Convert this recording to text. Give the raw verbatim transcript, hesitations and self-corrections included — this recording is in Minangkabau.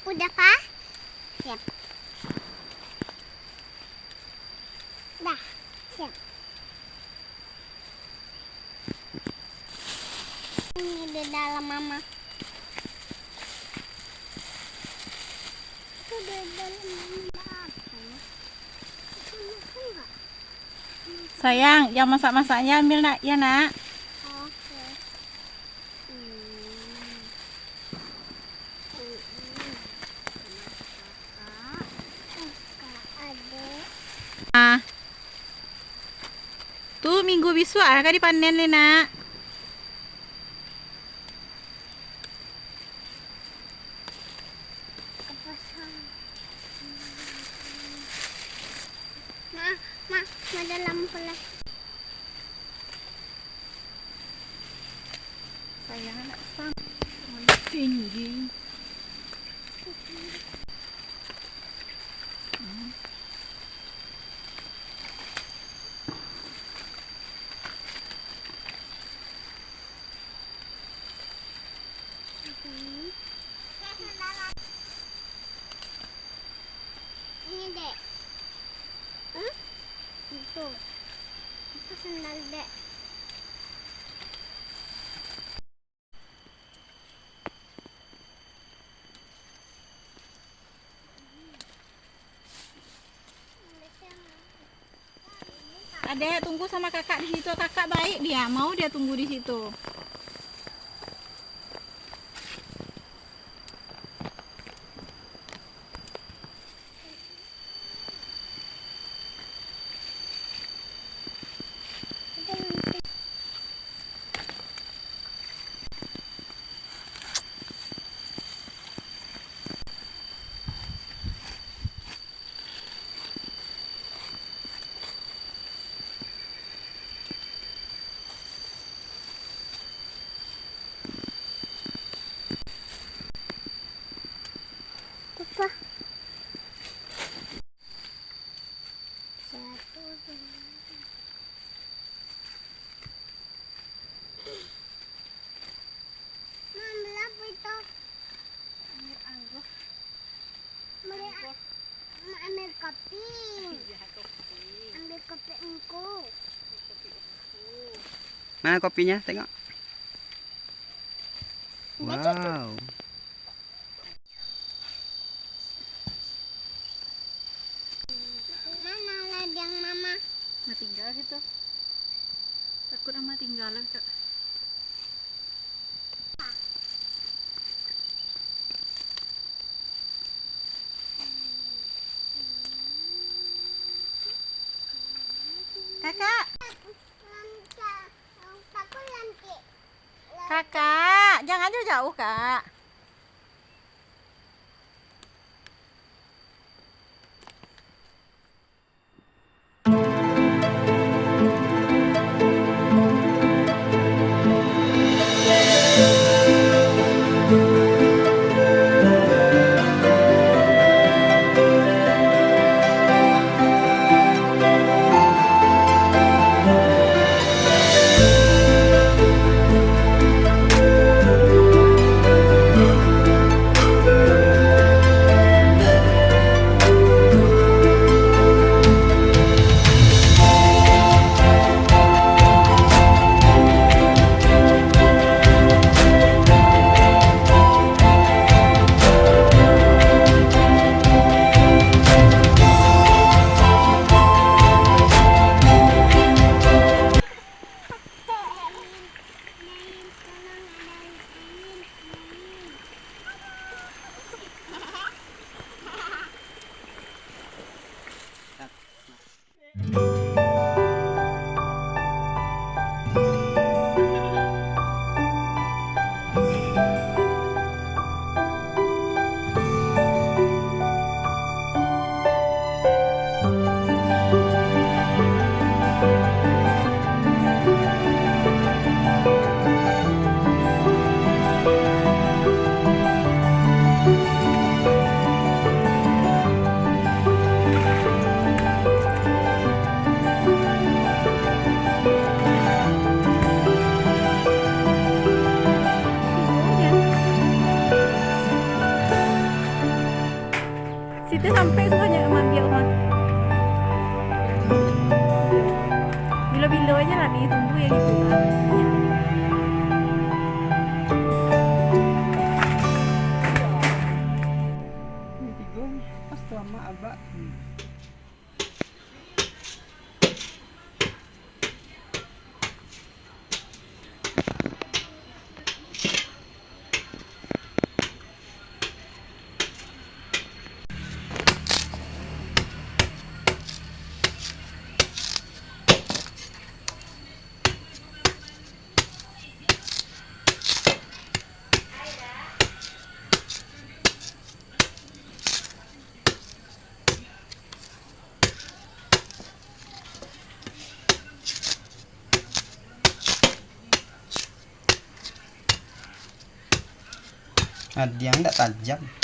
Udah, Pak? Siap. Dah, siap. Ini di dalam, Mama. Itu di dalam, Mama, ada apa, ya? Itu lupa nggak? Sayang, yang masak-masaknya ambil, Nak, ya, Nak. Oke. Hmm. Hmm. Kakak, adek. Ah. Tu minggu bisuak ah, ka dipanen lai, Nak. Ma, ma, ma dalam pulai. Sayang anak sam. Tinggi. Hmm. Ini, Dek. Hmm? Itu. Itu sandal, Dek. Adek, tunggu sama kakak di situ. Kakak baik dia, mau dia tunggu di situ. Papa. Satu, dua. Ma, ambil apa itu? Ambil anggur. Ambil a-, ma, ambil kopi. Iya, kopi. Ambil kopi engku. Kopi engku. Mana kopinya? Tengok. Baca tu. Wow. Mana ladiang Mama? Nah, tinggal situ. Takut Ama tinggal lah, Kak. Kakak. Kakak, jangan jauh-jauh, Kak. Hadiah ndak tajam.